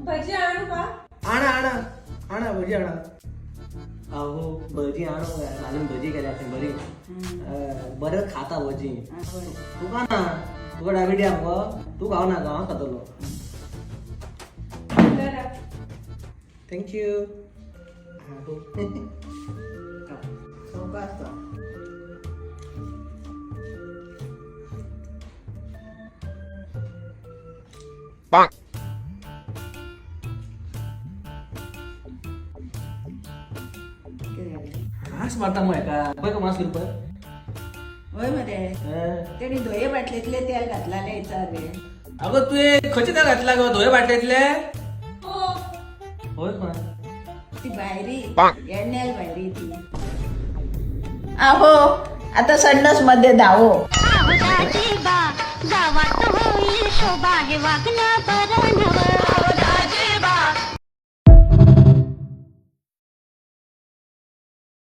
भजी आणू का? आणा आणा आणा, भजी आणा. अहो, भजी आणू काय? अजून भजी केली असेल बरी. बरं खाता भजी. तुका ना, तुका डायबिटी आहा मगो, तू खाव नाका, हांव खातलो. बरं. Thank you. सवकास. घास मारता मग एका पळय गो, मास पळय. होय मरे. तेणी धोये बाटलेतले तेल घातलेले विचार रे. अगं, तुवें खंयचे तेल घातला गो? धोये बाटलेंतले? हो. होय पण. ती भायरी एडण्याल भायरी ती. आहो, आता संडास मध्ये धावो. आहो दाजीबा, गावात होईल शोभा, हे वागणं बरं नवं.